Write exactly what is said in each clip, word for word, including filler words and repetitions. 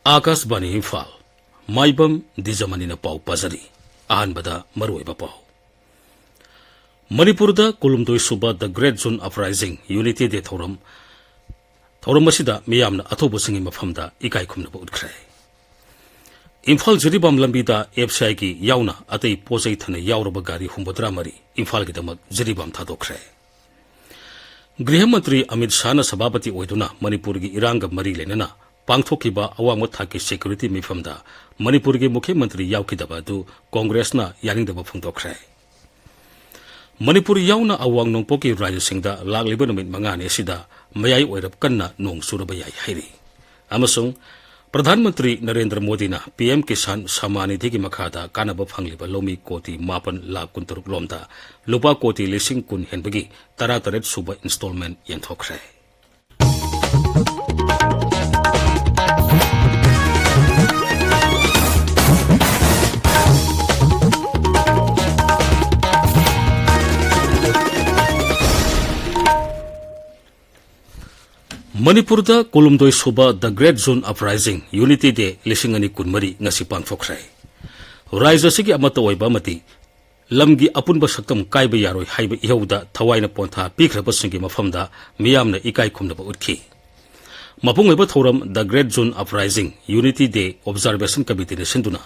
ꯑꯥꯀꯥꯁꯕꯥꯅꯤ ꯏꯝꯐꯥꯜ, ꯃꯥꯏꯕꯝ ꯗꯤꯖꯃꯅꯤꯅ ꯄꯥꯎ ꯄꯥꯖꯔꯤ꯫ ꯑꯍꯥꯟꯕꯗ ꯃꯔꯨꯑꯣꯏꯕ ꯄꯥꯎ꯫ ꯃꯅꯤꯄꯨꯔꯗ ꯀꯨꯟꯍꯨꯝꯗꯣꯏ ꯁꯨꯕ The Great Zoon Uprising Unity Day ꯊꯧꯔꯝ, ꯊꯧꯔꯝ ꯑꯁꯤꯗ ꯃꯤꯌꯥꯝꯅ ꯑꯊꯧꯕꯁꯤꯡꯒꯤ ꯃꯐꯝꯗ ꯏꯀꯥꯏ ꯈꯨꯝꯅꯕ ꯎꯠꯈ꯭ꯔꯦ꯫ ꯏꯝꯐꯥꯜ ꯖꯤꯔꯤꯕꯥꯝ ꯂꯝꯕꯤꯗ ꯑꯦꯐ ꯁꯤ ꯑꯥꯏꯒꯤ ꯌꯥꯎꯅ ꯑꯇꯩ ꯄꯣꯠ ꯆꯩ ꯊꯟꯅ ꯌꯥꯎꯔꯕ ꯒꯥꯔꯤ ꯍꯨꯝꯐꯨꯇꯔꯥ ꯃꯔꯤ ꯏꯝꯐꯥꯜꯒꯤꯗꯃꯛ ꯖꯤꯔꯤꯕꯥꯝ ꯊꯥꯗꯣꯛꯈ꯭ꯔꯦ꯫ ꯒ꯭ꯔꯤꯍ ꯃꯟꯇ꯭ꯔꯤ ꯑꯃꯤꯠ ꯁꯥꯍꯅ ꯁꯚꯥꯄꯇꯤ ꯑꯣꯏꯗꯨꯅ ꯃꯅꯤꯄꯨꯔꯒꯤ ꯏꯔꯥꯡꯒ ꯃꯔꯤ ꯂꯩꯅꯅ ꯄꯥꯡꯊꯣꯛꯈꯤꯕ ꯑꯋꯥꯡꯕ ꯊꯥꯛꯀꯤ ꯁꯦꯀ꯭ꯌꯨꯔꯤꯇꯤ ꯃꯤꯐꯝꯗ ꯃꯅꯤꯄꯨꯔꯒꯤ ꯃꯨꯈ꯭ꯌ ꯃꯟꯇ꯭ꯔꯤ ꯌꯥꯎꯈꯤꯗꯕ ꯑꯗꯨ ꯀꯣꯡꯒ꯭ꯔꯦꯁꯅ ꯌꯥꯅꯤꯡꯗꯕ ꯐꯣꯡꯗꯣꯛꯈ꯭ꯔꯦ꯫ ꯃꯅꯤꯄꯨꯔ ꯌꯥꯎꯅ ꯑꯋꯥꯡ ꯅꯣꯡꯄꯣꯛꯀꯤ ꯔꯥꯖ꯭ꯌꯁꯤꯡꯗ ꯂꯥꯛꯂꯤꯕ ꯅꯨꯃꯤꯠ ꯃꯉꯥꯅꯤ ꯑꯁꯤꯗ ꯃꯌꯥꯏ ꯑꯣꯏꯔꯞ ꯀꯟꯅ ꯅꯣꯡ ꯆꯨꯔꯕ ꯌꯥꯏ ꯍꯥꯏꯔꯤ꯫ ꯑꯃꯁꯨꯡ ꯄ꯭ꯔꯙꯥꯟ ꯃꯟꯇ꯭ꯔꯤ ꯅꯔꯦꯟꯗ꯭ꯔ ꯃꯣꯗꯤꯅ ꯄꯤ ꯑꯦꯝ ꯀꯤꯁꯥꯟ ꯁꯝꯃꯥꯟ ꯅꯤꯙꯤꯒꯤ ꯃꯈꯥꯗ ꯀꯥꯟꯅꯕ ꯐꯪꯂꯤꯕ ꯂꯧꯃꯤ ꯀꯣꯇꯤ ꯃꯥꯄꯟ ꯂꯥꯈ ꯀꯨꯟꯇꯔꯨꯛ ꯂꯣꯝꯗ ꯂꯨꯄꯥ ꯀꯣꯇꯤ ꯂꯤꯁꯤꯡ ꯀꯨꯟ ꯍꯦꯟꯕꯒꯤ ꯇꯔꯥꯇꯔꯦꯠ ꯁꯨꯕ ꯏꯟꯁꯇꯣꯜꯃꯦꯟ ꯌꯦꯟꯊꯣꯛꯈ꯭ꯔꯦ꯫ ꯃꯅꯤꯄꯨꯔꯗ ꯀꯨꯟꯍꯨꯝꯗꯣꯏ ꯁꯨꯕ The Great Zoon Uprising Unity Day ꯂꯤꯁꯤꯡ ꯑꯅꯤ ꯀꯨꯟꯃꯔꯤ ꯉꯁꯤ ꯄꯥꯡꯊꯣꯛꯈ꯭ꯔꯦ꯫ ꯔꯥꯖ꯭ꯌ ꯑꯁꯤꯒꯤ ꯑꯃꯠꯇ ꯑꯣꯏꯕ ꯑꯃꯗꯤ ꯂꯝꯒꯤ ꯑꯄꯨꯟꯕ ꯁꯛꯇꯝ ꯀꯥꯏꯕ ꯌꯥꯔꯣꯏ ꯍꯥꯏꯕ ꯏꯍꯧꯗ ꯊꯋꯥꯏꯅ ꯄꯣꯟꯊꯥ ꯄꯤꯈ꯭ꯔꯕꯁꯤꯡꯒꯤ ꯃꯐꯝꯗ ꯃꯤꯌꯥꯝꯅ ꯏꯀꯥꯏ ꯈꯨꯝꯅꯕ ꯎꯠꯈꯤ꯫ ꯃꯄꯨꯡ ꯑꯣꯏꯕ ꯊꯧꯔꯝ The Great Zoon Uprising Unity Day Observation Committeeꯅ ꯁꯤꯟꯗꯨꯅ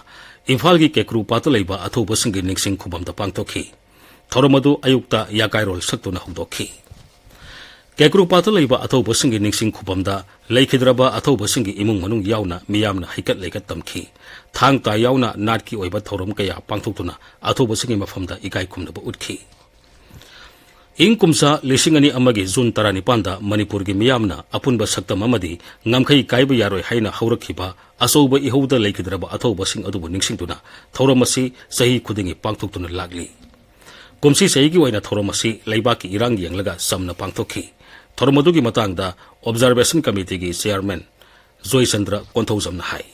ꯏꯝꯐꯥꯜꯒꯤ ꯀꯦꯀ꯭ꯔꯨꯄꯥꯠꯇ ꯂꯩꯕ ꯑꯊꯧꯕꯁꯤꯡꯒꯤ ꯅꯤꯡꯁꯤꯡ ꯈꯨꯕꯝꯗ ꯄꯥꯡꯊꯣꯛꯈꯤ꯫ ꯊꯧꯔꯝ ꯑꯗꯨ ꯑꯌꯨꯛꯇ ꯌꯥꯀꯥꯏꯔꯣꯜ ꯁꯛꯇꯨꯅ ꯍꯧꯗꯣꯛꯈꯤ꯫ ꯀꯦꯀ꯭ꯔꯨꯄꯥꯠꯇ ꯂꯩꯕ ꯑꯊꯧꯕꯁꯤꯡꯒꯤ ꯅꯤꯡꯁꯤꯡ ꯈꯨꯕꯝꯗ ꯂꯩꯈꯤꯗ꯭ꯔꯕ ꯑꯊꯧꯕꯁꯤꯡꯒꯤ ꯏꯃꯨꯡ ꯃꯅꯨꯡ ꯌꯥꯎꯅ ꯃꯤꯌꯥꯝꯅ ꯍꯩꯀꯠ ꯂꯩꯀꯠ ꯇꯝꯈꯤ꯫ ꯊꯥꯡ ꯇꯥ ꯌꯥꯎꯅ ꯅꯥꯠꯀꯤ ꯑꯣꯏꯕ ꯊꯧꯔꯝ ꯀꯌꯥ ꯄꯥꯡꯊꯣꯛꯇꯨꯅ ꯑꯊꯧꯕꯁꯤꯡꯒꯤ ꯃꯐꯝꯗ ꯏꯀꯥꯏ ꯈꯨꯝꯅꯕ ꯎꯠꯈꯤ꯫ ꯏꯪ ꯀꯨꯝꯖꯥ ꯂꯤꯁꯤꯡ ꯑꯅꯤ ꯑꯃꯒꯤ ꯖꯨꯟ ꯇꯔꯥꯅꯤꯄꯥꯟꯗ ꯃꯅꯤꯄꯨꯔꯒꯤ ꯃꯤꯌꯥꯝꯅ ꯑꯄꯨꯟꯕ ꯁꯛꯇꯝ ꯑꯃꯗꯤ ꯉꯝꯈꯩ ꯀꯥꯏꯕ ꯌꯥꯔꯣꯏ ꯍꯥꯏꯅ ꯍꯧꯔꯛꯈꯤꯕ ꯑꯆꯧꯕ ꯏꯍꯧꯗ ꯂꯩꯈꯤꯗ꯭ꯔꯕ ꯑꯊꯧꯕꯁꯤꯡ ꯑꯗꯨꯕꯨ ꯅꯤꯡꯁꯤꯡꯗꯨꯅ ꯊꯧꯔꯝ ꯑꯁꯤ ꯆꯍꯤ ꯈꯨꯗꯤꯡꯒꯤ ꯄꯥꯡꯊꯣꯛꯇꯨꯅ ꯂꯥꯛꯂꯤ꯫ ꯀꯨꯝꯁꯤ ꯆꯍꯤꯒꯤ ꯑꯣꯏꯅ ꯊꯧꯔꯝ ꯑꯁꯤ ꯂꯩꯕꯥꯛꯀꯤ ꯏꯔꯥꯡ ꯌꯦꯡꯂꯒ ꯆꯝꯅ ꯄꯥꯡꯊꯣꯛꯈꯤ꯫ ꯊꯧꯔꯝ ꯑꯗꯨꯒꯤ ꯃꯇꯥꯡꯗ Observation Committeeꯒꯤ Chairman ꯖꯣꯏꯆꯟꯗ꯭ꯔ ꯀꯣꯟꯊꯧꯖꯝꯅ ꯍꯥꯏ꯫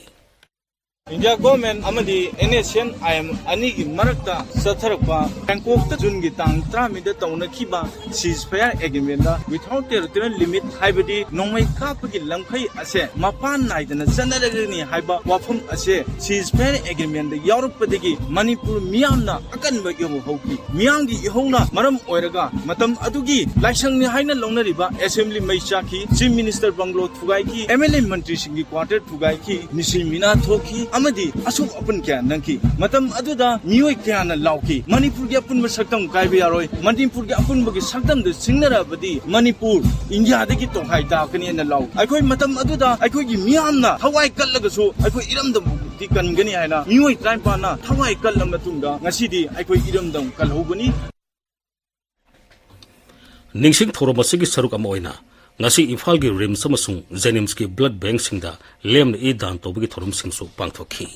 ꯏꯟꯗꯤꯌꯥ ꯒꯣꯔꯃꯦꯟ ꯑꯃꯗꯤ N S N I M ꯑꯅꯤꯒꯤ ꯃꯔꯛꯇ ꯆꯠꯊꯔꯛꯄ ꯕꯦꯡꯀꯣꯛꯇ ꯖꯨꯟꯒꯤ ꯇꯥꯡ ꯇꯔꯥꯃꯔꯤꯗ ꯇꯧꯅꯈꯤꯕ ceasefire agreementꯗ without territorial limit ꯍꯥꯏꯕꯗꯤ ꯅꯣꯡꯃꯩ ꯀꯥꯞꯄꯒꯤ ꯂꯝꯈꯩ ꯑꯁꯦ ꯃꯄꯥꯟ ꯅꯥꯏꯗꯅ ꯆꯠꯅꯔꯒꯅꯤ ꯍꯥꯏꯕ ꯋꯥꯐꯝ ꯑꯁꯦ ceasefire agreementꯗ ꯌꯥꯎꯔꯛꯄꯗꯒꯤ ꯃꯅꯤꯄꯨꯔ ꯃꯤꯌꯥꯝꯅ ꯑꯀꯟꯕ ꯏꯍꯧ ꯍꯧꯈꯤ꯫ ꯃꯤꯌꯥꯝꯒꯤ ꯏꯍꯧꯅ ꯃꯔꯝ ꯑꯣꯏꯔꯒ ꯃꯇꯝ ꯑꯗꯨꯒꯤ ꯂꯥꯏꯁꯪꯅꯤ ꯍꯥꯏꯅ ꯂꯧꯅꯔꯤꯕ ꯑꯦꯁꯦꯝꯕ꯭ꯂꯤ ꯃꯩ ꯆꯥꯛꯈꯤ, ꯆꯤꯐ ꯃꯤꯅꯤꯁꯇꯔ ꯕꯪꯒ꯭ꯂꯣ ꯊꯨꯒꯥꯏꯈꯤ, ꯑꯦꯝ ꯑꯦꯜ ꯑꯦ ꯃꯟꯇ꯭ꯔꯤꯁꯤꯡꯒꯤ ꯀ꯭ꯋꯥꯔꯇꯔ ꯊꯨꯒꯥꯏꯈꯤ, ꯃꯤꯁꯤ ꯃꯤꯅꯥ ꯊꯣꯛꯈꯤ ꯑꯃꯗꯤ ꯑꯁꯣꯛ ꯑꯄꯟ ꯀꯌꯥ ꯅꯪꯈꯤ꯫ ꯃꯇꯝ ꯑꯗꯨꯗ ꯃꯤꯑꯣꯏ ꯀꯌꯥꯅ ꯂꯥꯎꯈꯤ, "ꯃꯅꯤꯄꯨꯔꯒꯤ ꯑꯄꯨꯟꯕ ꯁꯛꯇꯝ ꯀꯥꯏꯕ ꯌꯥꯔꯣꯏ, ꯃꯅꯤꯄꯨꯔꯒꯤ ꯑꯄꯨꯟꯕꯒꯤ ꯁꯛꯇꯝꯗ ꯁꯤꯡꯅꯔꯕꯗꯤ ꯃꯅꯤꯄꯨꯔ ꯏꯟꯗꯤꯌꯥꯗꯒꯤ ꯇꯣꯈꯥꯏ ꯇꯥꯀꯅꯤ" ꯍꯥꯏꯅ ꯂꯥꯎꯈꯤ꯫ ꯑꯩꯈꯣꯏ ꯃꯇꯝ ꯑꯗꯨꯗ ꯑꯩꯈꯣꯏꯒꯤ ꯃꯤꯌꯥꯝꯅ ꯊꯋꯥꯏ ꯀꯠꯂꯒꯁꯨ ꯑꯩꯈꯣꯏ ꯏꯔꯝꯗꯝꯗꯤ ꯀꯟꯒꯅꯤ ꯍꯥꯏꯅ ꯃꯤꯑꯣꯏ ꯇꯔꯥꯅꯤꯄꯥꯟꯅ ꯊꯋꯥꯏ ꯀꯠꯂ ꯃꯇꯨꯡꯗ ꯉꯁꯤꯗꯤ ꯑꯩꯈꯣꯏ ꯏꯔꯝꯗꯝ ꯀꯜꯍꯧꯒꯅꯤ꯫ ꯅꯤꯡꯁꯤꯡ ꯊꯧꯔꯝ ꯑꯁꯤꯒꯤ ꯁꯔꯨꯛ ꯑꯃ ꯑꯣꯏꯅ ꯉꯁꯤ ꯏꯝꯐꯥꯜꯒꯤ ꯔꯤꯝꯁ ꯑꯃꯁꯨꯡ ꯖꯦꯅꯤꯝꯁꯀꯤ ꯕ꯭ꯂꯗ ꯕꯦꯡꯁꯤꯡꯗ ꯂꯦꯝꯅ ꯏ ꯗꯥꯟ ꯇꯧꯕꯒꯤ ꯊꯧꯔꯝꯁꯤꯡꯁꯨ ꯄꯥꯡꯊꯣꯛꯈꯤ꯫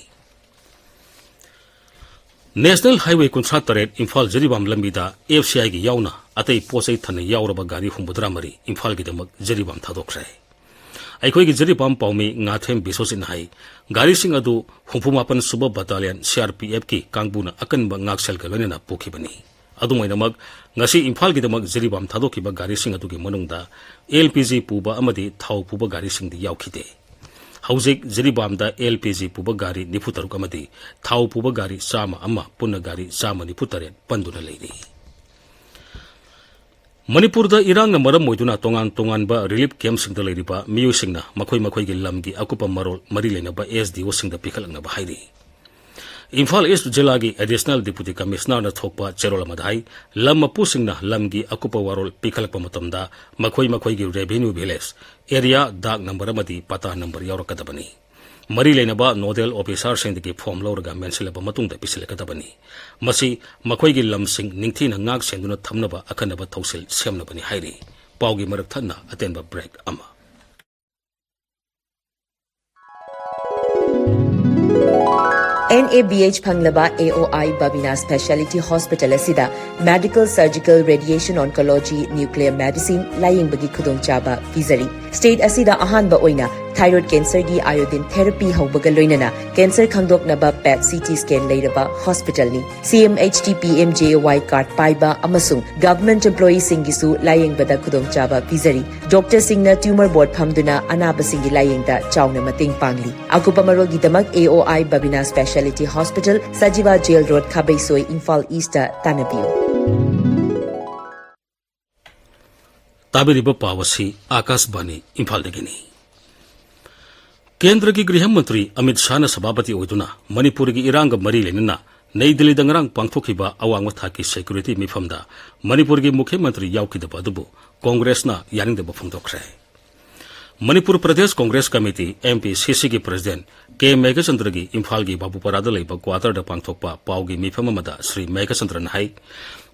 ꯅꯦꯁꯅꯦꯜ ꯍꯥꯏꯋꯦ ꯀꯨꯟꯊ꯭ꯔꯥ ꯇꯔꯦꯠ ꯏꯝꯐꯥꯜ ꯖꯤꯔꯤꯕꯥꯝ ꯂꯝꯕꯤꯗ ꯑꯦꯐ ꯁꯤ ꯑꯥꯏꯒꯤ ꯌꯥꯎꯅ ꯑꯇꯩ ꯄꯣꯠ ꯆꯩ ꯊꯟꯅ ꯌꯥꯎꯔꯕ ꯒꯥꯔꯤ ꯍꯨꯝꯐꯨꯇꯔꯥ ꯃꯔꯤ ꯏꯝꯐꯥꯜꯒꯤꯗꯃꯛ ꯖꯤꯔꯤꯕꯥꯝ ꯊꯥꯗꯣꯛꯈ꯭ꯔꯦ꯫ ꯑꯩꯈꯣꯏꯒꯤ ꯖꯤꯔꯤꯕꯥꯝ ꯄꯥꯎꯃꯤ ꯉꯥꯊꯦꯝ ꯕꯤꯁ꯭ꯋꯖꯤꯠꯅ ꯍꯥꯏ, ꯒꯥꯔꯤꯁꯤꯡ ꯑꯗꯨ ꯍꯨꯝꯐꯨ ꯃꯥꯄꯟ ꯁꯨꯕ ꯕꯠꯇꯥꯂꯤꯌꯟ ꯁꯤ ꯑꯥꯔ ꯄꯤ ꯑꯦꯐꯀꯤ ꯀꯥꯡꯕꯨꯅ ꯑꯀꯟꯕ ꯉꯥꯛꯁꯦꯜꯒ ꯂꯣꯏꯅꯅ ꯄꯨꯈꯤꯕꯅꯤ꯫ ꯑꯗꯨꯝ ꯑꯣꯏꯅꯃꯛ, ꯉꯁꯤ ꯏꯝꯐꯥꯜꯒꯤꯗꯃꯛ ꯖꯤꯔꯤꯕꯥꯝ ꯊꯥꯗꯣꯛꯈꯤꯕ ꯒꯥꯔꯤꯁꯤꯡ ꯑꯗꯨꯒꯤ ꯃꯅꯨꯡꯗ ꯑꯦꯜ ꯄꯤ ꯖꯤ ꯄꯨꯕ ꯑꯃꯗꯤ ꯊꯥꯎ ꯄꯨꯕ ꯒꯥꯔꯤꯁꯤꯡꯗꯤ ꯌꯥꯎꯈꯤꯗꯦ꯫ ꯍꯧꯖꯤꯛ ꯖꯤꯔꯤꯕꯥꯝꯗ ꯑꯦꯜ ꯄꯤ ꯖꯤ ꯄꯨꯕ ꯒꯥꯔꯤ ꯅꯤꯐꯨ ꯇꯔꯨꯛ ꯑꯃꯗꯤ ꯊꯥꯎ ꯄꯨꯕ ꯒꯥꯔꯤ ꯆꯥꯝꯃ ꯑꯃ, ꯄꯨꯟꯅ ꯒꯥꯔꯤ ꯆꯥꯝꯃ ꯅꯤꯐꯨ ꯇꯔꯦꯠ ꯄꯟꯗꯨꯅ ꯂꯩꯔꯤ꯫ ꯃꯅꯤꯄꯨꯔꯗ ꯏꯔꯥꯡꯅ ꯃꯔꯝ ꯑꯣꯏꯗꯨꯅ ꯇꯣꯉꯥꯟ ꯇꯣꯉꯥꯟꯕ ꯔꯤꯂꯤꯐ ꯀꯦꯝꯞꯁꯤꯡꯗ ꯂꯩꯔꯤꯕ ꯃꯤꯑꯣꯏꯁꯤꯡꯅ ꯃꯈꯣꯏ ꯃꯈꯣꯏꯒꯤ ꯂꯝꯒꯤ ꯑꯀꯨꯞꯄ ꯃꯔꯣꯜ ꯃꯔꯤ ꯂꯩꯅꯕ ꯑꯦꯁ ꯗꯤ ꯑꯣꯁꯤꯡꯗ ꯄꯤꯈꯠꯂꯛꯅꯕ ꯍꯥꯏꯔꯤ꯫ ꯏꯝꯐꯥꯜ ꯏꯁ꯭ꯠ ꯖꯤꯂꯥꯒꯤ ꯑꯦꯗꯤꯁꯅꯦꯜ ꯗꯤꯄꯨꯇꯤ ꯀꯃꯤꯁꯅꯔꯅ ꯊꯣꯛꯄ ꯆꯦꯔꯣꯜ ꯑꯃꯗ ꯍꯥꯏ, ꯂꯝ ꯃꯄꯨꯁꯤꯡꯅ ꯂꯝꯒꯤ ꯑꯀꯨꯞꯄ ꯋꯥꯔꯣꯜ ꯄꯤꯈꯠꯂꯛꯄ ꯃꯇꯝꯗ ꯃꯈꯣꯏ ꯃꯈꯣꯏꯒꯤ ꯔꯦꯚꯤꯅ꯭ꯌꯨ ꯚꯤꯂꯦꯖ, ꯑꯦꯔꯤꯌꯥ, ꯗꯥꯛ ꯅꯝꯕꯔ ꯑꯃꯗꯤ ꯄꯇꯥ ꯅꯝꯕꯔ ꯌꯥꯎꯔꯛꯀꯗꯕꯅꯤ꯫ ꯃꯔꯤ ꯂꯩꯅꯕ ꯅꯣꯗꯦꯜ ꯑꯣꯐꯤꯁꯥꯔꯁꯤꯡꯗꯒꯤ ꯐꯣꯔꯝ ꯂꯧꯔꯒ ꯃꯦꯟꯁꯤꯜꯂꯕ ꯃꯇꯨꯡꯗ ꯄꯤꯁꯤꯜꯂꯛꯀꯗꯕꯅꯤ꯫ ꯃꯁꯤ ꯃꯈꯣꯏꯒꯤ ꯂꯝꯁꯤꯡ ꯅꯤꯡꯊꯤꯅ ꯉꯥꯛ ꯁꯦꯟꯗꯨꯅ ꯊꯝꯅꯕ ꯑꯈꯟꯅꯕ ꯊꯧꯁꯤꯜ ꯁꯦꯝꯅꯕꯅꯤ ꯍꯥꯏꯔꯤ꯫ ꯄꯥꯎꯒꯤ ꯃꯔꯛ ꯊꯠꯅ ꯑꯇꯦꯟꯕ ꯕ꯭ꯔꯦꯛ ꯑꯃ꯫ ꯑꯦꯟ ꯑꯦ ꯕꯤ ꯑꯩꯆ ꯐꯪꯂꯕ A O I Babina speciality hospital ꯑꯁꯤꯗ medical, surgical, radiation oncology, nuclear medicine ꯂꯥꯌꯦꯡꯕꯒꯤ ꯈꯨꯗꯣꯡꯆꯥꯕ ꯄꯤꯖꯔꯤ꯫ ꯁ꯭ꯇꯦꯠ ꯑꯁꯤꯗ ꯑꯍꯥꯟꯕ ꯑꯣꯏꯅ ꯊꯥꯏꯔꯣꯏꯗ ꯀꯦꯟꯁꯔꯒꯤ ꯑꯥꯏꯑꯣꯗꯤꯟ ꯊꯦꯔꯥꯄꯤ ꯍꯧꯕꯒ ꯂꯣꯏꯅꯅ ꯀꯦꯟꯁꯔ ꯈꯪꯗꯣꯛꯅꯕ ꯄꯦꯠ ꯁꯤ ꯇꯤ ꯁ꯭ꯀꯦꯟ ꯂꯩꯔꯕ ꯍꯣꯁꯄꯤꯇꯥꯜꯅꯤ꯫ C M H D P M J A Y card ꯄꯥꯏꯕ ꯑꯃꯁꯨꯡ ꯒꯚꯔꯟꯃꯦꯟꯠ ꯑꯦꯝꯄ꯭ꯂꯣꯌꯤꯁꯤꯡꯒꯤꯁꯨ ꯂꯥꯌꯦꯡꯕꯗ ꯈꯨꯗꯣꯡꯆꯥꯕ ꯄꯤꯖꯔꯤ꯫ ꯗꯣꯛꯇꯔꯁꯤꯡꯅ ꯇ꯭ꯌꯨꯃꯔ ꯕꯣꯔꯗ ꯐꯝꯗꯨꯅ ꯑꯅꯥꯕꯁꯤꯡꯒꯤ ꯂꯥꯌꯦꯡꯗ ꯆꯥꯎꯅ ꯃꯇꯦꯡ ꯄꯥꯡꯂꯤ꯫ ꯑꯀꯨꯞꯄ ꯃꯔꯣꯜꯒꯤꯗꯃꯛ A O I Babina speciality hospital, Sajiwa jail road, Khabeisoi, Imphal east ꯇꯥꯟꯅꯕꯤꯌꯨ꯫ ꯇꯥꯕꯤꯔꯤꯕ ꯄꯥꯎ ꯑꯁꯤ ꯑꯥꯀꯥꯁꯕꯥꯅꯤ ꯏꯝꯐꯥꯜꯗꯒꯤꯅꯤ꯫ ꯀꯦꯟꯗ꯭ꯔꯒꯤ ꯒ꯭ꯔꯤꯍ ꯃꯟꯇ꯭ꯔꯤ ꯑꯃꯤꯠ ꯁꯥꯍꯅ ꯁꯚꯥꯄꯇꯤ ꯑꯣꯏꯗꯨꯅ ꯃꯅꯤꯄꯨꯔꯒꯤ ꯏꯔꯥꯡꯒ ꯃꯔꯤ ꯂꯩꯅꯅ ꯅꯩ ꯗꯤꯜꯂꯤꯗ ꯉꯔꯥꯡ ꯄꯥꯡꯊꯣꯛꯈꯤꯕ ꯑꯋꯥꯡꯕ ꯊꯥꯛꯀꯤ ꯁꯦꯀ꯭ꯌꯨꯔꯤꯇꯤ ꯃꯤꯐꯝꯗ ꯃꯅꯤꯄꯨꯔꯒꯤ ꯃꯨꯈ꯭ꯌ ꯃꯟꯇ꯭ꯔꯤ ꯌꯥꯎꯈꯤꯗꯕ ꯑꯗꯨꯕꯨ ꯀꯣꯡꯒ꯭ꯔꯦꯁꯅ ꯌꯥꯅꯤꯡꯗꯕ ꯐꯣꯡꯗꯣꯛꯈ꯭ꯔꯦ꯫ Manipur Pradesh Congress committee, M P C ꯁꯤꯒꯤ ꯄ꯭ꯔꯁꯤꯗꯦꯟꯠ ꯀꯦ ꯃꯦꯘꯆꯟꯗ꯭ꯔꯒꯤ ꯏꯝꯐꯥꯜꯒꯤ ꯕꯥꯕꯨꯄꯥꯔꯥꯗ ꯂꯩꯕ ꯀ꯭ꯋꯥꯇꯔꯗ ꯄꯥꯡꯊꯣꯛꯄ ꯄꯥꯎꯒꯤ ꯃꯤꯐꯝ ꯑꯃꯗ ꯁ꯭ꯔꯤ ꯃꯦꯘꯆꯟꯗ꯭ꯔꯅ ꯍꯥꯏ,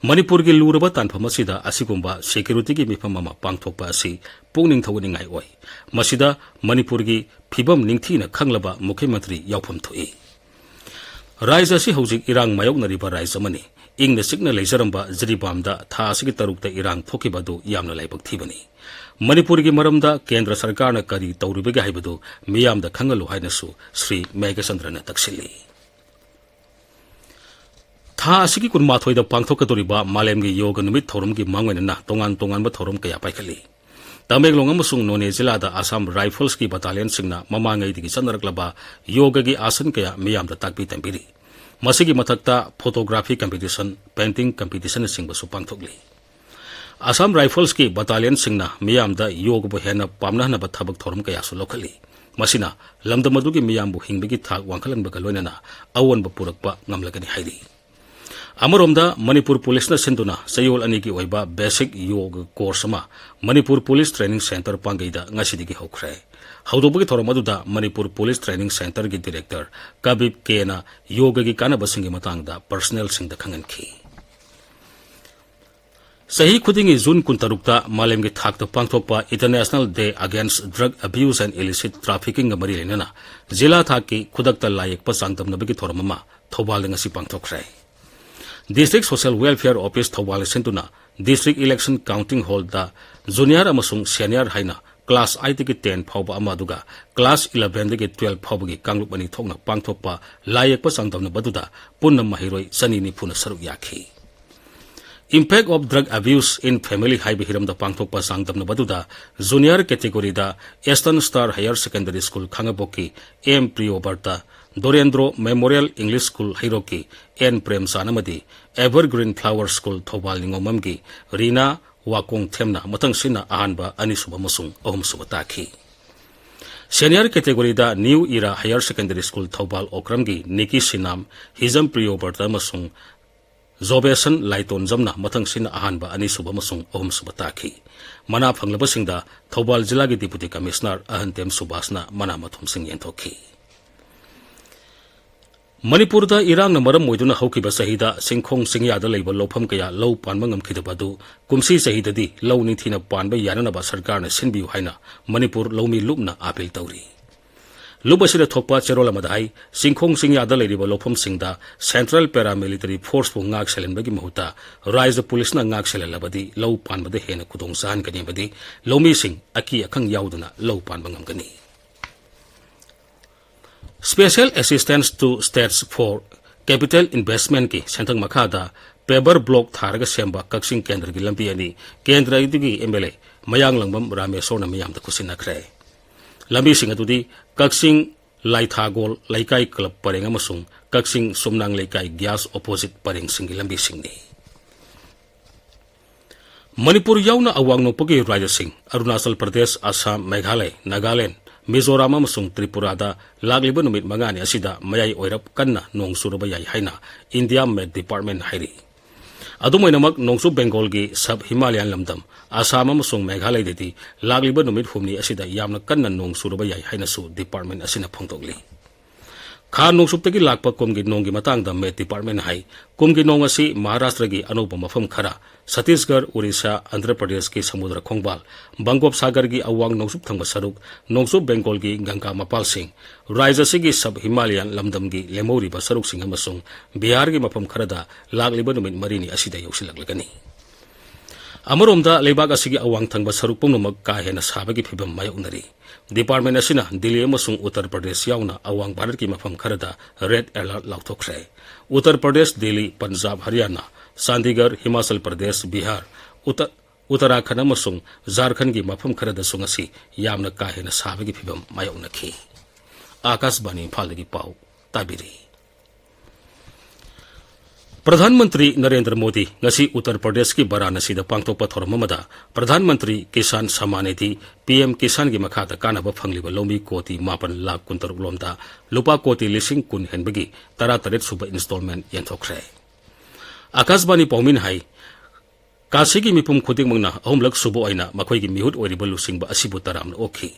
ꯃꯅꯤꯄꯨꯔꯒꯤ ꯂꯨꯔꯕ ꯇꯥꯟꯐꯝ ꯑꯁꯤꯗ ꯑꯁꯤꯒꯨꯝꯕ ꯁꯦꯀ꯭ꯌꯨꯔꯤꯇꯤꯒꯤ ꯃꯤꯐꯝ ꯑꯃ ꯄꯥꯡꯊꯣꯛꯄ ꯑꯁꯤ ꯄꯨꯛꯅꯤꯡ ꯊꯧꯒꯠꯅꯤꯡꯉꯥꯏ ꯑꯣꯏ꯫ ꯃꯁꯤꯗ ꯃꯅꯤꯄꯨꯔꯒꯤ ꯐꯤꯕꯝ ꯅꯤꯡꯊꯤꯅ ꯈꯪꯂꯕ ꯃꯨꯈ꯭ꯌ ꯃꯟꯇ꯭ꯔꯤ ꯌꯥꯎꯐꯝ ꯊꯣꯛꯏ꯫ ꯔꯥꯖ꯭ꯌ ꯑꯁꯤ ꯍꯧꯖꯤꯛ ꯏꯔꯥꯡ ꯃꯥꯌꯣꯛꯅꯔꯤꯕ ꯔꯥꯖ꯭ꯌ ꯑꯃꯅꯤ꯫ ꯏꯪꯅ ꯆꯤꯛꯅ ꯂꯩꯖꯔꯝꯕ ꯖꯤꯔꯤꯕꯥꯝꯗ ꯊꯥ ꯑꯁꯤꯒꯤ ꯇꯔꯨꯛꯇ ꯏꯔꯥꯡ ꯊꯣꯛꯈꯤꯕ ꯑꯗꯨ ꯌꯥꯝꯅ ꯂꯥꯏꯕꯛ ꯊꯤꯕꯅꯤ꯫ ꯃꯅꯤꯄꯨꯔꯒꯤ ꯃꯔꯝꯗ ꯀꯦꯟꯗ꯭ꯔ ꯁꯔꯀꯥꯔꯅ ꯀꯔꯤ ꯇꯧꯔꯤꯕꯒꯦ ꯍꯥꯏꯕꯗꯨ ꯃꯤꯌꯥꯝꯗ ꯈꯪꯍꯜꯂꯨ ꯍꯥꯏꯅꯁꯨ ꯁ꯭ꯔꯤ ꯃꯦꯘꯆꯟꯗ꯭ꯔꯅ ꯇꯛꯁꯤꯜꯂꯤ꯫ ꯊꯥ ꯑꯁꯤꯒꯤ ꯀꯨꯟꯃꯥꯊꯣꯏꯗ ꯄꯥꯡꯊꯣꯛꯀꯗꯧꯔꯤꯕ ꯃꯥꯂꯦꯝꯒꯤ ꯌꯣꯒ ꯅꯨꯃꯤꯠ ꯊꯧꯔꯝꯒꯤ ꯃꯥꯡꯑꯣꯏꯅꯅ ꯇꯣꯉꯥꯟ ꯇꯣꯉꯥꯟꯕ ꯊꯧꯔꯝ ꯀꯌꯥ ꯄꯥꯏꯈꯠꯂꯤ꯫ ꯇꯃꯦꯡꯂꯣꯡ ꯑꯃꯁꯨꯡ ꯅꯣꯅꯦ ꯖꯤꯂꯥꯗ ꯑꯁꯥꯝ ꯔꯥꯏꯐꯜꯁꯀꯤ ꯕꯠꯇꯥꯂꯤꯌꯟꯁꯤꯡꯅ ꯃꯃꯥꯡꯉꯩꯗꯒꯤ ꯆꯠꯅꯔꯛꯂꯕ ꯌꯣꯒꯒꯤ ꯑꯥꯁꯟ ꯀꯌꯥ ꯃꯤꯌꯥꯝꯗ ꯇꯥꯛꯄꯤ ꯇꯝꯕꯤꯔꯤ꯫ ꯃꯁꯤꯒꯤ ꯃꯊꯛꯇ ꯐꯣꯇꯣꯒ꯭ꯔꯥꯐꯤ ꯀꯝꯄꯤꯇꯤꯁꯟ, ꯄꯦꯟꯇꯤꯡ ꯀꯝꯄꯤꯇꯤꯁꯟꯅꯆꯤꯡꯕꯁꯨ ꯄꯥꯡꯊꯣꯛꯂꯤ꯫ ꯑꯁꯥꯝ ꯔꯥꯏꯐꯜꯁꯀꯤ ꯕꯠꯇꯥꯂꯤꯌꯟꯁꯤꯡꯅ ꯃꯤꯌꯥꯝꯗ ꯌꯣꯒꯕꯨ ꯍꯦꯟꯅ ꯄꯥꯝꯅꯍꯟꯅꯕ ꯊꯕꯛ ꯊꯧꯔꯝ ꯀꯌꯥꯁꯨ ꯂꯧꯈꯠꯂꯤ꯫ ꯃꯁꯤꯅ ꯂꯝꯗꯝ ꯑꯗꯨꯒꯤ ꯃꯤꯌꯥꯝꯕꯨ ꯍꯤꯡꯕꯒꯤ ꯊꯥꯛ ꯋꯥꯡꯈꯠꯍꯟꯕꯒ ꯂꯣꯏꯅꯅ ꯑꯑꯣꯟꯕ ꯄꯨꯔꯛꯄ ꯉꯝꯂꯒꯅꯤ ꯍꯥꯏꯔꯤ꯫ ꯑꯃꯔꯣꯝꯗ ꯃꯅꯤꯄꯨꯔ ꯄꯨꯂꯤꯁꯅ ꯁꯤꯟꯗꯨꯅ ꯆꯌꯣꯜ ꯑꯅꯤꯒꯤ ꯑꯣꯏꯕ ꯕꯦꯁꯤꯛ ꯌꯣꯒ ꯀꯣꯔꯁ ꯑꯃ ꯃꯅꯤꯄꯨꯔ ꯄꯨꯂꯤꯁ ꯇ꯭ꯔꯦꯅꯤꯡ ꯁꯦꯟꯇꯔ ꯄꯥꯡꯒꯩꯗ ꯉꯁꯤꯗꯒꯤ ꯍꯧꯈ꯭ꯔꯦ꯫ ꯍꯧꯗꯣꯛꯄꯒꯤ ꯊꯧꯔꯝ ꯑꯗꯨꯗ ꯃꯅꯤꯄꯨꯔ ꯄꯨꯂꯤꯁ ꯇ꯭ꯔꯦꯅꯤꯡ ꯁꯦꯟꯇꯔꯒꯤ ꯗꯤꯔꯦꯛꯇꯔ ꯀꯕꯤꯞ ꯀꯦꯅ ꯌꯣꯒꯒꯤ ꯀꯥꯟꯅꯕꯁꯤꯡꯒꯤ ꯃꯇꯥꯡꯗ ꯄꯔꯁꯅꯦꯜꯁꯤꯡꯗ ꯈꯪꯍꯟꯈꯤ꯫ ꯆꯍꯤ ꯈꯨꯗꯤꯡꯒꯤ ꯖꯨꯟ ꯀꯨꯟꯇꯔꯨꯛꯇ ꯃꯥꯂꯦꯝꯒꯤ ꯊꯥꯛꯇ ꯄꯥꯡꯊꯣꯛꯄ International Day Against Drug Abuse and Illicit Traffickingꯒ ꯃꯔꯤ ꯂꯩꯅꯅ ꯖꯤꯂꯥ ꯊꯥꯛꯀꯤ ꯈꯨꯗꯛꯇ ꯂꯥꯏ ꯌꯦꯛꯄ ꯆꯥꯡꯗꯝꯅꯕꯒꯤ ꯊꯧꯔꯝ ꯑꯃ ꯊꯧꯕꯥꯜꯗ ꯉꯁꯤ ꯄꯥꯡꯊꯣꯛꯈ꯭ꯔꯦ꯫ District Social Welfare Office ꯊꯧꯕꯥꯜꯅ ꯁꯤꯟꯗꯨꯅ District Election Counting Hallꯗ ꯖꯨꯅꯤꯌꯔ ꯑꯃꯁꯨꯡ ꯁꯦꯅꯤꯌꯔ ꯍꯥꯏꯅ class eight ꯇꯒꯤ ten ꯐꯥꯎꯕ ꯑꯃ, ꯑꯗꯨꯒ class eleven ꯗꯒꯤ twelve ꯐꯥꯎꯕꯒꯤ ꯀꯥꯡꯂꯨꯞ ꯑꯅꯤ ꯊꯣꯛꯅ ꯄꯥꯡꯊꯣꯛꯄ ꯂꯥꯏ ꯌꯦꯛꯄ ꯆꯥꯡꯗꯝꯅꯕ ꯑꯗꯨꯗ ꯄꯨꯟꯅ ꯃꯍꯩꯔꯣꯏ ꯆꯅꯤ ꯅꯤꯐꯨꯅ ꯁꯔꯨꯛ ꯌꯥꯈꯤ꯫ Impact of Drug Abuse in Family ꯍꯥꯏꯕ ꯍꯤꯔꯝꯗ ꯄꯥꯡꯊꯣꯛꯄ ꯆꯥꯡꯗꯝꯅꯕ ꯑꯗꯨꯗ junior category ꯗ Eastern Star Higher Secondary School ꯈꯥꯡꯉꯕꯣꯛꯀꯤ M Priyobrata, Dorendro Memorial English School ꯍꯩꯔꯣꯛꯀꯤ ꯑꯦꯟ ꯄ꯭ꯔꯦꯝꯆꯥꯟ ꯑꯃꯗꯤ Evergreen Flower School ꯊꯧꯕꯥꯜ ꯅꯤꯉꯣꯝꯕꯝꯒꯤ ꯔꯤꯅꯥ ꯋꯥꯀꯣꯡꯊꯦꯝꯅ ꯃꯊꯪ ꯁꯤꯟꯅ ꯑꯍꯥꯟꯕ, ꯑꯅꯤꯁꯨꯕ ꯑꯃꯁꯨꯡ ꯑꯍꯨꯝꯁꯨꯕ ꯇꯥꯈꯤ꯫ Senior category ꯗ New Era Higher Secondary School Thoubal ꯑꯣꯀ꯭ꯔꯝꯒꯤ ꯅꯤꯀꯤ ꯁꯤꯅꯥꯝ, ꯍꯤꯖꯝ ꯄ꯭ꯔꯤꯌꯣꯕꯔꯇ ꯑꯃꯁꯨꯡ ꯖꯣꯕꯦꯁꯟ ꯂꯥꯏꯇꯣꯟꯖꯝꯅ ꯃꯊꯪ ꯁꯤꯟꯅ ꯑꯍꯥꯟꯕ, ꯑꯅꯤꯁꯨꯕ ꯑꯃꯁꯨꯡ ꯑꯍꯨꯝꯁꯨꯕ ꯇꯥꯈꯤ꯫ ꯃꯅꯥ ꯐꯪꯂꯕꯁꯤꯡꯗ ꯊꯧꯕꯥꯜ ꯖꯤꯂꯥꯒꯤ Deputy Commissioner ꯑꯍꯟꯇꯦꯝ ꯁꯨꯕꯥꯁꯅ ꯃꯅꯥ ꯃꯊꯨꯝꯁꯤꯡ ꯌꯦꯟꯊꯣꯛꯈꯤ꯫ ꯃꯅꯤꯄꯨꯔꯗ ꯏꯔꯥꯡꯅ ꯃꯔꯝ ꯑꯣꯏꯗꯨꯅ ꯍꯧꯈꯤꯕ ꯆꯍꯤꯗ ꯆꯤꯡꯈꯣꯡ ꯆꯤꯡꯌꯥꯗ ꯂꯩꯕ ꯂꯧꯐꯝ ꯀꯌꯥ ꯂꯧ ꯄꯥꯟꯕ ꯉꯝꯈꯤꯗꯕ ꯑꯗꯨ ꯀꯨꯝꯁꯤ ꯆꯍꯤꯗꯗꯤ ꯂꯧ ꯅꯤꯡꯊꯤꯅ ꯄꯥꯟꯕ ꯌꯥꯅꯅꯕ ꯁꯔꯀꯥꯔꯅ ꯁꯤꯟꯕꯤꯌꯨ ꯍꯥꯏꯅ ꯃꯅꯤꯄꯨꯔ ꯂꯧꯃꯤ ꯂꯨꯞꯅ ꯑꯥꯄꯤꯜ ꯇꯧꯔꯤ꯫ ꯂꯨꯞ ꯑꯁꯤꯗ ꯊꯣꯛꯄ ꯆꯦꯔꯣꯜ ꯑꯃꯗ ꯍꯥꯏ, ꯆꯤꯡꯈꯣꯡ ꯆꯤꯡꯌꯥꯗ ꯂꯩꯔꯤꯕ ꯂꯧꯐꯝꯁꯤꯡꯗ Central Paramilitary Force ꯄꯨ ꯉꯥꯛ ꯁꯦꯜꯍꯟꯕꯒꯤ ꯃꯍꯨꯠꯇ ꯔꯥꯏꯖ ꯄꯨꯂꯤꯁꯅ ꯉꯥꯛ ꯁꯦꯜꯍꯜꯂꯕꯗꯤ ꯂꯧ ꯄꯥꯟꯕꯗ ꯍꯦꯟꯅ ꯈꯨꯗꯣꯡ ꯆꯥꯍꯟꯒꯅꯤ ꯑꯃꯗꯤ ꯂꯧꯃꯤꯁꯤꯡ ꯑꯀꯤ ꯑꯈꯪ ꯌꯥꯎꯗꯅ ꯂꯧ ꯄꯥꯟꯕ ꯉꯝꯒꯅꯤ꯫ Special Assistance to States for Capital Investment ꯀꯤ ꯁꯦꯟꯊꯪ ꯃꯈꯥꯗ paver block ꯊꯥꯔꯒ ꯁꯦꯝꯕ ꯀꯛꯆꯤꯡ ꯀꯦꯟꯗ꯭ꯔꯒꯤ ꯂꯝꯕꯤ ꯑꯅꯤ ꯀꯦꯟꯗ꯭ꯔ ꯑꯗꯨꯒꯤ MLA ꯃꯌꯥꯡꯂꯪꯕꯝ ꯔꯥꯃꯦꯁꯣꯔꯅ ꯃꯤꯌꯥꯝꯗ ꯈꯨꯠꯁꯤꯟꯅꯈ꯭ꯔꯦ꯫ ꯂꯝꯕꯤꯁꯤꯡ ꯑꯗꯨꯗꯤ ꯀꯛꯆꯤꯡ ꯂꯥꯏꯊꯥꯒꯣꯜ ꯂꯩꯀꯥꯏ club ꯄꯔꯦꯡ ꯑꯃꯁꯨꯡ ꯀꯛꯆꯤꯡ ꯁꯨꯝꯅꯥꯡ ꯂꯩꯀꯥꯏ gas opposite ꯄꯔꯦꯡꯁꯤꯡꯒꯤ ꯂꯝꯕꯤꯁꯤꯡꯅꯤ꯫ ꯃꯅꯤꯄꯨꯔ ꯌꯥꯎꯅ ꯑꯋꯥꯡ ꯅꯣꯡꯄꯣꯛꯀꯤ ꯔꯥꯖ꯭ꯌꯁꯤꯡ ꯑꯔꯨꯅꯥꯆꯜ ꯄ꯭ꯔꯗꯦꯁ, ꯑꯁꯥꯝ, ꯃꯦꯘꯥꯂꯌ, ꯅꯥꯒꯥꯂꯦꯟꯗ, ꯃꯤꯖꯣꯔꯥꯝ ꯑꯃꯁꯨꯡ ꯇ꯭ꯔꯤꯄꯨꯔꯥꯗ ꯂꯥꯛꯂꯤꯕ ꯅꯨꯃꯤꯠ ꯃꯉꯥꯅꯤ ꯑꯁꯤꯗ ꯃꯌꯥꯏ ꯑꯣꯏꯔꯞ ꯀꯟꯅ ꯅꯣꯡ ꯆꯨꯔꯕ ꯌꯥꯏ ꯍꯥꯏꯅ India Met Department ꯍꯥꯏꯔꯤ꯫ ꯑꯗꯨꯝ ꯑꯣꯏꯅꯃꯛ, ꯅꯣꯡꯆꯨꯞ ꯕꯦꯡꯒꯣꯜꯒꯤ sub Himalayan ꯂꯝꯗꯝ ꯑꯁꯥꯝ ꯑꯃꯁꯨꯡ ꯃꯦꯘꯥꯂꯌꯗꯗꯤ ꯂꯥꯛꯂꯤꯕ ꯅꯨꯃꯤꯠ ꯍꯨꯝꯅꯤ ꯑꯁꯤꯗ ꯌꯥꯝꯅ ꯀꯟꯅ ꯅꯣꯡ ꯆꯨꯔꯕ ꯌꯥꯏ ꯍꯥꯏꯅꯁꯨ department ꯑꯁꯤꯅ ꯐꯣꯡꯗꯣꯛꯂꯤ꯫ ꯈꯥ ꯅꯣꯡꯆꯨꯞꯇꯒꯤ ꯂꯥꯛꯄ ꯀꯨꯝꯒꯤ ꯅꯣꯡꯒꯤ ꯃꯇꯥꯡꯗ Met Department ꯍꯥꯏ, ꯀꯨꯝꯒꯤ ꯅꯣꯡ ꯑꯁꯤ ꯃꯍꯥꯔꯥꯁꯇ꯭ꯔꯒꯤ ꯑꯅꯧꯕ ꯃꯐꯝ ꯈꯔ, ꯁꯠꯇꯤꯁꯒꯔ, ꯑꯣꯔꯤꯁꯥ, ꯑꯟꯙ꯭ꯔ ꯄ꯭ꯔꯗꯦꯁꯀꯤ ꯁꯃꯨꯗ꯭ꯔ ꯈꯣꯡꯕꯥꯜ, ꯕꯪꯒꯣꯞ ꯁꯥꯒꯔꯒꯤ ꯑꯋꯥꯡ ꯅꯣꯡꯆꯨꯞ ꯊꯪꯕ ꯁꯔꯨꯛ, ꯅꯣꯡꯆꯨꯞ ꯕꯦꯡꯒꯣꯜꯒꯤ ꯒꯪꯒꯥ ꯃꯄꯥꯜꯁꯤꯡ, ꯔꯥꯖ꯭ꯌ ꯑꯁꯤꯒꯤ sub Himalayan ꯂꯝꯗꯝꯒꯤ ꯂꯦꯝꯍꯧꯔꯤꯕ ꯁꯔꯨꯛꯁꯤꯡ ꯑꯃꯁꯨꯡ ꯕꯤꯍꯥꯔꯒꯤ ꯃꯐꯝ ꯈꯔꯗ ꯂꯥꯛꯂꯤꯕ ꯅꯨꯃꯤꯠ ꯃꯔꯤꯅꯤ ꯑꯁꯤꯗ ꯌꯧꯁꯤꯜꯂꯛꯂꯒꯅꯤ꯫ ꯑꯃꯔꯣꯝꯗ, ꯂꯩꯕꯥꯛ ꯑꯁꯤꯒꯤ ꯑꯋꯥꯡ ꯊꯪꯕ ꯁꯔꯨꯛ ꯄꯨꯝꯅꯃꯛ ꯀꯥ ꯍꯦꯟꯅ ꯁꯥꯕꯒꯤ ꯐꯤꯕꯝ ꯃꯥꯌꯣꯛꯅꯔꯤ꯫ ꯗꯤꯄꯥꯔꯠꯃꯦꯟ ꯑꯁꯤꯅ ꯗꯤꯜꯂꯤ ꯑꯃꯁꯨꯡ ꯎꯠꯇꯔ ꯄ꯭ꯔꯗꯦꯁ ꯌꯥꯎꯅ ꯑꯋꯥꯡ ꯚꯥꯔꯠꯀꯤ ꯃꯐꯝ ꯈꯔꯗ ꯔꯦꯗ ꯑꯦꯂꯔꯠ ꯂꯥꯎꯊꯣꯛꯈ꯭ꯔꯦ꯫ ꯎꯠꯇꯔ ꯄ꯭ꯔꯗꯦꯁ, ꯗꯤꯜꯂꯤ, ꯄꯟꯖꯥꯕ, ꯍꯔꯤꯌꯥꯅꯥ, ꯆꯥꯟꯗꯤꯒꯔ, ꯍꯤꯃꯥꯆꯜ ꯄ꯭ꯔꯗꯦꯁ, ꯕꯤꯍꯥꯔ, ꯎꯠꯇ-, ꯎꯠꯇꯔꯥꯈꯟꯗ ꯑꯃꯁꯨꯡ ꯖꯥꯔꯈꯟꯒꯤ ꯃꯐꯝ ꯈꯔꯗꯁꯨ ꯉꯁꯤ ꯌꯥꯝꯅ ꯀꯥ ꯍꯦꯟꯅ ꯁꯥꯕꯒꯤ ꯐꯤꯕꯝ ꯃꯥꯌꯣꯛꯅꯈꯤ꯫ ꯑꯥꯀꯥꯁꯕꯥꯅꯤ ꯏꯝꯐꯥꯜꯗꯒꯤ ꯄꯥꯎ ꯇꯥꯕꯤꯔꯤ꯫ ꯄ꯭ꯔꯙꯥꯟ ꯃꯟꯇ꯭ꯔꯤ ꯅꯔꯦꯟꯗ꯭ꯔ ꯃꯣꯗꯤ ꯉꯁꯤ ꯎꯠꯇꯔ ꯄ꯭ꯔꯗꯦꯁꯀꯤ ꯕꯔꯥꯅꯁꯤꯗ ꯄꯥꯡꯊꯣꯛꯄ ꯊꯧꯔꯝ ꯑꯃꯗ ꯄ꯭ꯔꯙꯥꯟ ꯃꯟꯇ꯭ꯔꯤ ꯀꯤꯁꯥꯟ ꯁꯝꯃꯥꯟ ꯅꯤꯙꯤ, ꯄꯤ ꯑꯦꯝ ꯀꯤꯁꯥꯟꯒꯤ ꯃꯈꯥꯗ ꯀꯥꯟꯅꯕ ꯐꯪꯂꯤꯕ ꯂꯧꯃꯤ ꯀꯣꯇꯤ ꯃꯥꯄꯟ ꯂꯥꯈ ꯀꯨꯟꯇꯔꯨꯛ ꯂꯣꯝꯗ ꯂꯨꯄꯥ ꯀꯣꯇꯤ ꯂꯤꯁꯤꯡ ꯀꯨꯟ ꯍꯦꯟꯕꯒꯤ ꯇꯔꯥꯇꯔꯦꯠ ꯁꯨꯕ ꯏꯟꯁꯇꯣꯜꯃꯦꯟ ꯌꯦꯟꯊꯣꯛꯈ꯭ꯔꯦ꯫ ꯑꯥꯀꯥꯁꯕꯥꯅꯤ ꯄꯥꯎꯃꯤꯅ ꯍꯥꯏ, ꯀꯥꯁꯤꯒꯤ ꯃꯤꯄꯨꯝ ꯈꯨꯗꯤꯡꯃꯛꯅ ꯑꯍꯨꯝꯂꯛ ꯁꯨꯕ ꯑꯣꯏꯅ ꯃꯈꯣꯏꯒꯤ ꯃꯤꯍꯨꯠ ꯑꯣꯏꯔꯤꯕ ꯂꯨꯆꯤꯡꯕ ꯑꯁꯤꯕꯨ ꯇꯔꯥꯝꯅ ꯑꯣꯛꯈꯤ꯫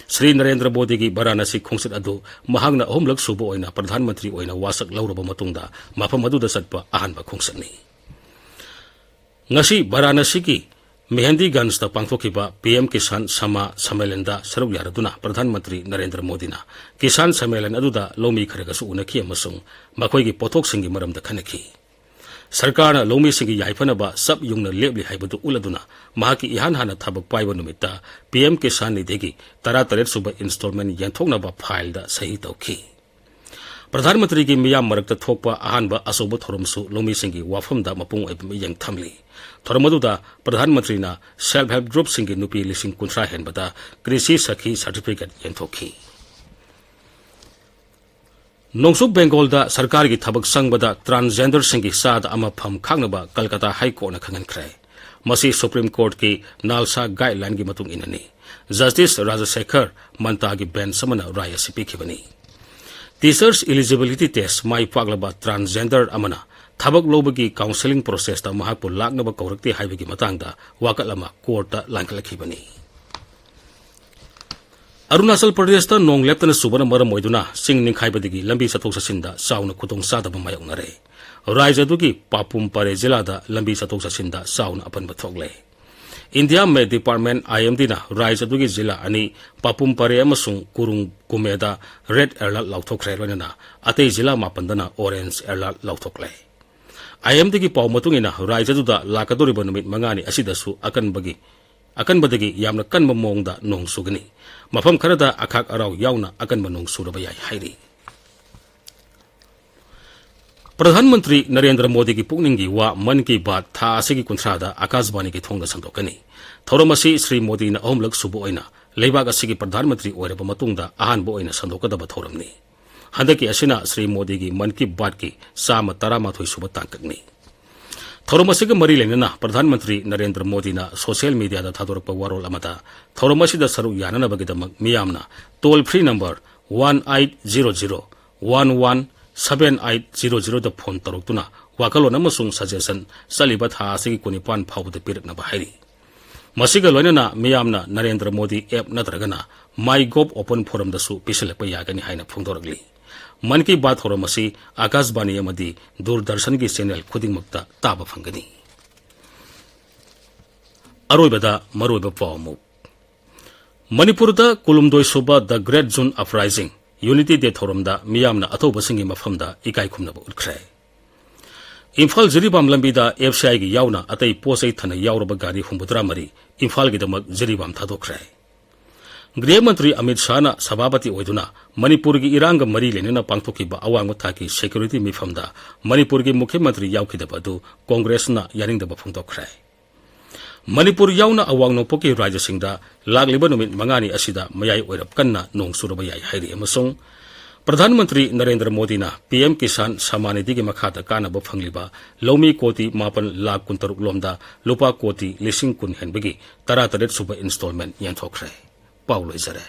ꯁ꯭ꯔꯤ ꯅꯔꯦꯟꯗ꯭ꯔ ꯃꯣꯗꯤꯒꯤ ꯕꯔꯥꯅꯁꯤ ꯈꯣꯡꯆꯠ ꯑꯗꯨ ꯃꯍꯥꯛꯅ ꯑꯍꯨꯝꯂꯛ ꯁꯨꯕ ꯑꯣꯏꯅ ꯄ꯭ꯔꯙꯥꯟ ꯃꯟꯇ꯭ꯔꯤ ꯑꯣꯏꯅ ꯋꯥꯁꯛ ꯂꯧꯔꯕ ꯃꯇꯨꯡꯗ ꯃꯐꯝ ꯑꯗꯨꯗ ꯆꯠꯄ ꯑꯍꯥꯟꯕ ꯈꯣꯡꯆꯠꯅꯤ꯫ ꯉꯁꯤ ꯕꯔꯥꯅꯁꯤꯒꯤ ꯃꯦꯍꯦꯟꯗꯤꯒꯟꯖꯗ ꯄꯥꯡꯊꯣꯛꯈꯤꯕ ꯄꯤ ꯑꯦꯝ ꯀꯤꯁꯥꯟ ꯁꯃꯥ ꯁꯝꯃꯦꯂꯟꯗ ꯁꯔꯨꯛ ꯌꯥꯔꯗꯨꯅ ꯄ꯭ꯔꯙꯥꯟ ꯃꯟꯇ꯭ꯔꯤ ꯅꯔꯦꯟꯗ꯭ꯔ ꯃꯣꯗꯤꯅ ꯀꯤꯁꯥꯟ ꯁꯝꯃꯦꯂꯟ ꯑꯗꯨꯗ ꯂꯧꯃꯤ ꯈꯔꯒꯁꯨ ꯎꯅꯈꯤ ꯑꯃꯁꯨꯡ ꯃꯈꯣꯏꯒꯤ ꯄꯣꯠꯊꯣꯛꯁꯤꯡꯒꯤ ꯃꯔꯝꯗ ꯈꯟꯅꯈꯤ꯫ ꯁꯔꯀꯥꯔꯅ ꯂꯧꯃꯤꯁꯤꯡꯒꯤ ꯌꯥꯏꯐꯅꯕ ꯆꯞ ꯌꯨꯡꯅ ꯂꯦꯞꯂꯤ ꯍꯥꯏꯕꯗꯨ ꯎꯠꯂꯗꯨꯅ ꯃꯍꯥꯛꯀꯤ ꯏꯍꯥꯟ ꯍꯥꯟꯅ ꯊꯕꯛ ꯄꯥꯏꯕ ꯅꯨꯃꯤꯠꯇ ꯄꯤ ꯑꯦꯝ ꯀꯤꯁꯥꯟ ꯅꯤꯙꯤꯒꯤ ꯇꯔꯥꯇꯔꯦꯠ ꯁꯨꯕ ꯏꯟꯁꯇꯣꯜꯃꯦꯟ ꯌꯦꯟꯊꯣꯛꯅꯕ ꯐꯥꯏꯜꯗ ꯁꯍꯤ ꯇꯧꯈꯤ꯫ ꯄ꯭ꯔꯙꯥꯟ ꯃꯟꯇ꯭ꯔꯤꯒꯤ ꯃꯤꯌꯥꯝ ꯃꯔꯛꯇ ꯊꯣꯛꯄ ꯑꯍꯥꯟꯕ ꯑꯆꯧꯕ ꯊꯧꯔꯝꯁꯨ ꯂꯧꯃꯤꯁꯤꯡꯒꯤ ꯋꯥꯐꯝꯗ ꯃꯄꯨꯡ ꯑꯣꯏꯕ ꯃꯤꯠꯌꯦꯡ ꯊꯝꯂꯤ꯫ ꯊꯧꯔꯝ ꯑꯗꯨꯗ ꯄ꯭ꯔꯙꯥꯟ ꯃꯟꯇ꯭ꯔꯤꯅ ꯁꯦꯜꯐ ꯍꯦꯜꯞ ꯒ꯭ꯔꯨꯞꯁꯤꯡꯒꯤ ꯅꯨꯄꯤ ꯂꯤꯁꯤꯡ ꯀꯨꯟꯊ꯭ꯔꯥ ꯍꯦꯟꯕꯗ ꯀ꯭ꯔꯤꯁꯤ ꯁꯈꯤ ꯁꯥꯔꯇꯤꯐꯤꯀꯦꯠ ꯌꯦꯟꯊꯣꯛꯈꯤ꯫ ꯅꯣꯡꯆꯨꯞ ꯕꯦꯡꯒꯣꯜꯗ ꯁꯔꯀꯥꯔꯒꯤ ꯊꯕꯛ ꯆꯪꯕꯗ ꯇ꯭ꯔꯥꯟꯁꯖꯦꯟꯗꯔꯁꯤꯡꯒꯤ ꯆꯥꯗ ꯑꯃ ꯐꯝ ꯈꯥꯛꯅꯕ ꯀꯜꯀꯇꯥ ꯍꯥꯏ ꯀꯣꯔꯠꯅ ꯈꯪꯍꯟꯈ꯭ꯔꯦ꯫ ꯃꯁꯤ ꯁꯨꯄ꯭ꯔꯤꯝ ꯀꯣꯔꯠꯀꯤ ꯅꯥꯜꯁꯥ ꯒꯥꯏꯗꯂꯥꯏꯟꯒꯤ ꯃꯇꯨꯡ ꯏꯟꯅꯅꯤ꯫ ꯖꯁꯇꯤꯁ ꯔꯥꯖꯁꯦꯈꯔ ꯃꯟꯇꯥꯒꯤ ꯕꯦꯟꯆ ꯑꯃꯅ ꯔꯥꯏ ꯑꯁꯤ ꯄꯤꯈꯤꯕꯅꯤ꯫ ꯇꯤꯆꯔꯁ ꯏꯂꯤꯖꯤꯕꯤꯂꯤꯇꯤ ꯇꯦꯁ ꯃꯥꯏ ꯄꯥꯛꯂꯕ ꯇ꯭ꯔꯥꯟꯁꯖꯦꯟꯗꯔ ꯑꯃꯅ ꯊꯕꯛ ꯂꯧꯕꯒꯤ ꯀꯥꯎꯟꯁꯦꯂꯤꯡ ꯄ꯭ꯔꯣꯁꯦꯁꯇ ꯃꯍꯥꯛꯄꯨ ꯂꯥꯛꯅꯕ ꯀꯧꯔꯛꯇꯦ ꯍꯥꯏꯕꯒꯤ ꯃꯇꯥꯡꯗ ꯋꯥꯀꯠ ꯑꯃ ꯀꯣꯔꯠꯇ ꯂꯥꯟꯈꯠꯂꯛꯈꯤꯕꯅꯤ꯫ ꯑꯔꯨꯅꯥꯆꯜ ꯄ꯭ꯔꯗꯦꯁꯇ ꯅꯣꯡ ꯂꯦꯞꯇꯅ ꯆꯨꯕꯅ ꯃꯔꯝ ꯑꯣꯏꯗꯨꯅ ꯆꯤꯡ ꯅꯤꯡꯈꯥꯏꯕꯗꯒꯤ ꯂꯝꯕꯤ ꯆꯠꯊꯣꯛ ꯆꯠꯁꯤꯟꯗ ꯆꯥꯎꯅ ꯈꯨꯗꯣꯡꯆꯥꯗꯕ ꯃꯥꯌꯣꯛꯅꯔꯦ꯫ ꯔꯥꯏꯖ꯭ꯌ ꯑꯗꯨꯒꯤ ꯄꯥꯄꯨꯝ ꯄꯥꯔꯦ ꯖꯤꯂꯥꯗ ꯂꯝꯕꯤ ꯆꯠꯊꯣꯛ ꯆꯠꯁꯤꯟꯗ ꯆꯥꯎꯅ ꯑꯄꯟꯕ ꯊꯣꯛꯂꯦ꯫ ꯏꯟꯗꯤꯌꯥ ꯃꯦꯠ ꯗꯤꯄꯥꯔꯠꯃꯦꯟ, ꯑꯥꯏ ꯑꯦꯝ ꯗꯤꯅ ꯔꯥꯏꯖ꯭ꯌ ꯑꯗꯨꯒꯤ ꯖꯤꯂꯥ ꯑꯅꯤ, ꯄꯥꯄꯨꯝ ꯄꯥꯔꯦ ꯑꯃꯁꯨꯡ ꯀꯨꯔꯨꯡ ꯀꯨꯃꯦꯗ ꯔꯦꯗ ꯑꯦꯂꯔꯠ ꯂꯥꯎꯊꯣꯛꯈ꯭ꯔꯦ, ꯂꯣꯏꯅꯅ ꯑꯇꯩ ꯖꯤꯂꯥ ꯃꯥꯄꯟꯗꯅ ꯑꯣꯔꯦꯟꯖ ꯑꯦꯂꯔꯠ ꯂꯥꯎꯊꯣꯛꯂꯦ꯫ ꯑꯥꯏ ꯑꯦꯝꯗꯒꯤ ꯄꯥꯎ ꯃꯇꯨꯡ ꯏꯟꯅ ꯔꯥꯖ꯭ꯌꯗꯨꯗ ꯂꯥꯛꯀꯗꯧꯔꯤꯕ ꯅꯨꯃꯤꯠ ꯃꯉꯥꯅꯤ ꯑꯁꯤꯗꯁꯨ ꯑꯀꯟꯕꯒꯤ, ꯑꯀꯟꯕꯗꯒꯤ ꯌꯥꯝꯅ ꯀꯟꯕ ꯃꯑꯣꯡꯗ ꯅꯣꯡ ꯆꯨꯒꯅꯤ꯫ ꯃꯐꯝ ꯈꯔꯗ ꯑꯈꯥꯛ ꯑꯔꯥꯎ ꯌꯥꯎꯅ ꯑꯀꯟꯕ ꯅꯣꯡ ꯆꯨꯔꯕ ꯌꯥꯏ ꯍꯥꯏꯔꯤ꯫ ꯄ꯭ꯔꯙꯥꯟ ꯃꯟꯇ꯭ꯔꯤ ꯅꯔꯦꯟꯗ꯭ꯔ ꯃꯣꯗꯤꯒꯤ ꯄꯨꯛꯅꯤꯡꯒꯤ ꯋꯥ ꯃꯟ ꯀꯤ ꯕꯥꯠ ꯊꯥ ꯑꯁꯤꯒꯤ ꯀꯨꯟꯊ꯭ꯔꯥꯗ ꯑꯥꯀꯥꯁꯕꯥꯅꯤꯒꯤ ꯊꯣꯡꯗ ꯁꯟꯗꯣꯛꯀꯅꯤ꯫ ꯊꯧꯔꯝ ꯑꯁꯤ ꯁ꯭ꯔꯤ ꯃꯣꯗꯤꯅ ꯑꯍꯨꯝꯂꯛ ꯁꯨꯕ ꯑꯣꯏꯅ ꯂꯩꯕꯥꯛ ꯑꯁꯤꯒꯤ ꯄ꯭ꯔꯙꯥꯟ ꯃꯟꯇ꯭ꯔꯤ ꯑꯣꯏꯔꯕ ꯃꯇꯨꯡꯗ ꯑꯍꯥꯟꯕ ꯑꯣꯏꯅ ꯁꯟꯗꯣꯛꯀꯗꯕ ꯊꯧꯔꯝꯅꯤ꯫ ꯍꯟꯗꯛꯀꯤ ꯑꯁꯤꯅ ꯁ꯭ꯔꯤ ꯃꯣꯗꯤꯒꯤ ꯃꯟ ꯀꯤ ꯕꯥꯠꯀꯤ ꯆꯥꯝꯃ ꯇꯔꯥꯃꯥꯊꯣꯏ ꯁꯨꯕ ꯇꯥꯡꯀꯛꯅꯤ꯫ ꯊꯧꯔꯝ ꯑꯁꯤꯒ ꯃꯔꯤ ꯂꯩꯅꯅ ꯄ꯭ꯔꯙꯥꯟ ꯃꯟꯇ꯭ꯔꯤ ꯅꯔꯦꯟꯗ꯭ꯔ ꯃꯣꯗꯤꯅ ꯁꯣꯁꯤꯌꯦꯜ ꯃꯤꯗꯤꯌꯥꯗ ꯊꯥꯗꯣꯔꯛꯄ ꯋꯥꯔꯣꯜ ꯑꯃꯗ, ꯊꯧꯔꯝ ꯑꯁꯤꯗ ꯁꯔꯨꯛ ꯌꯥꯅꯅꯕꯒꯤꯗꯃꯛ ꯃꯤꯌꯥꯝꯅ toll free number one eight zero zero one one seven eight zero ꯖꯤꯔꯣꯗ ꯐꯣꯟ ꯇꯧꯔꯛꯇꯨꯅ ꯋꯥꯈꯜꯂꯣꯟ ꯑꯃꯁꯨꯡ ꯁꯖꯦꯁꯟ ꯆꯠꯂꯤꯕ ꯊꯥ ꯑꯁꯤꯒꯤ ꯀꯨꯟꯅꯤꯄꯥꯟ ꯐꯥꯎꯕꯗ ꯄꯤꯔꯛꯅꯕ ꯍꯥꯏꯔꯤ꯫ ꯃꯁꯤꯒ ꯂꯣꯏꯅꯅ ꯃꯤꯌꯥꯝꯅ ꯅꯔꯦꯟꯗ꯭ꯔ ꯃꯣꯗꯤ ꯑꯦꯞ ꯅꯠꯇ꯭ꯔꯒꯅ ꯃꯥꯏ ꯒꯣꯚ ꯑꯣꯄꯟ ꯐꯣꯔꯝꯗꯁꯨ ꯄꯤꯁꯤꯜꯂꯛꯄ ꯌꯥꯒꯅꯤ ꯍꯥꯏꯅ ꯐꯣꯡꯗꯣꯔꯛꯂꯤ꯫ ꯃꯟ ꯀꯤ ꯕꯥꯠ ꯊꯧꯔꯝ ꯑꯁꯤ ꯑꯥꯀꯥꯁꯕꯥꯅꯤ ꯑꯃꯗꯤ ꯗꯨꯔꯗꯔꯁꯟꯒꯤ ꯆꯦꯅꯦꯜ ꯈꯨꯗꯤꯡꯃꯛꯇ ꯇꯥꯕ ꯐꯪꯒꯅꯤ꯫ ꯑꯔꯣꯏꯕꯗ ꯃꯔꯨꯑꯣꯏꯕ ꯄꯥꯎ ꯑꯃꯨꯛ꯫ ꯃꯅꯤꯄꯨꯔꯗ ꯀꯨꯟꯍꯨꯝꯗꯣꯏ ꯁꯨꯕ The Great Zoon Uprising, Unity Day ꯊꯧꯔꯝꯗ ꯃꯤꯌꯥꯝꯅ ꯑꯊꯧꯕꯁꯤꯡꯒꯤ ꯃꯐꯝꯗ ꯏꯀꯥꯏ ꯈꯨꯝꯅꯕ ꯎꯠꯈ꯭ꯔꯦ꯫ ꯏꯝꯐꯥꯜ ꯖꯤꯔꯤꯕꯥꯝ ꯂꯝꯕꯤꯗ ꯑꯦꯐ ꯁꯤ ꯑꯥꯏꯒꯤ ꯌꯥꯎꯅ ꯑꯇꯩ ꯄꯣꯠ ꯆꯩ ꯊꯟꯅ ꯌꯥꯎꯔꯕ ꯒꯥꯔꯤ ꯍꯨꯝꯐꯨꯇꯔꯥ ꯃꯔꯤ ꯏꯝꯐꯥꯜꯒꯤꯗꯃꯛ ꯖꯤꯔꯤꯕꯥꯝ ꯊꯥꯗꯣꯛꯈ꯭ꯔꯦ꯫ ꯒ꯭ꯔꯤꯍ ꯃꯟꯇ꯭ꯔꯤ ꯑꯃꯤꯠ ꯁꯥꯍꯅ ꯁꯚꯥꯄꯇꯤ ꯑꯣꯏꯗꯨꯅ ꯃꯅꯤꯄꯨꯔꯒꯤ ꯏꯔꯥꯡꯒ ꯃꯔꯤ ꯂꯩꯅꯅ ꯄꯥꯡꯊꯣꯛꯈꯤꯕ ꯑꯋꯥꯡꯕ ꯊꯥꯛꯀꯤ ꯁꯦꯀ꯭ꯌꯨꯔꯤꯇꯤ ꯃꯤꯐꯝꯗ ꯃꯅꯤꯄꯨꯔꯒꯤ ꯃꯨꯈ꯭ꯌ ꯃꯟꯇ꯭ꯔꯤ ꯌꯥꯎꯈꯤꯗꯕ ꯑꯗꯨ ꯀꯣꯡꯒ꯭ꯔꯦꯁꯅ ꯌꯥꯅꯤꯡꯗꯕ ꯐꯣꯡꯗꯣꯛꯈ꯭ꯔꯦ꯫ ꯃꯅꯤꯄꯨꯔ ꯌꯥꯎꯅ ꯑꯋꯥꯡ ꯅꯣꯡꯄꯣꯛꯀꯤ ꯔꯥꯖ꯭ꯌꯁꯤꯡꯗ ꯂꯥꯛꯂꯤꯕ ꯅꯨꯃꯤꯠ ꯃꯉꯥꯅꯤ ꯑꯁꯤꯗ ꯃꯌꯥꯏ ꯑꯣꯏꯔꯞ ꯀꯟꯅ ꯅꯣꯡ ꯆꯨꯔꯕ ꯌꯥꯏ ꯍꯥꯏꯔꯤ ꯑꯃꯁꯨꯡ ꯄ꯭ꯔꯙꯥꯟ ꯃꯟꯇ꯭ꯔꯤ ꯅꯔꯦꯟꯗ꯭ꯔ ꯃꯣꯗꯤꯅ ꯄꯤ ꯑꯦꯝ ꯀꯤꯁꯥꯟ ꯁꯝꯃꯥꯟ ꯅꯤꯙꯤꯒꯤ ꯃꯈꯥꯗ ꯀꯥꯟꯅꯕ ꯐꯪꯂꯤꯕ ꯂꯧꯃꯤ ꯀꯣꯇꯤ ꯃꯥꯄꯟ ꯂꯥꯈ ꯀꯨꯟꯇꯔꯨꯛ ꯂꯣꯝꯗ ꯂꯨꯄꯥ ꯀꯣꯇꯤ ꯂꯤꯁꯤꯡ ꯀꯨꯟ ꯍꯦꯟꯕꯒꯤ ꯇꯔꯥꯇꯔꯦꯠ ꯁꯨꯕ ꯏꯟꯁꯇꯣꯜꯃꯦꯟ ꯌꯦꯟꯊꯣꯛꯈ꯭ꯔꯦ꯫ ꯄꯥꯎ ꯂꯣꯏꯖꯔꯦ꯫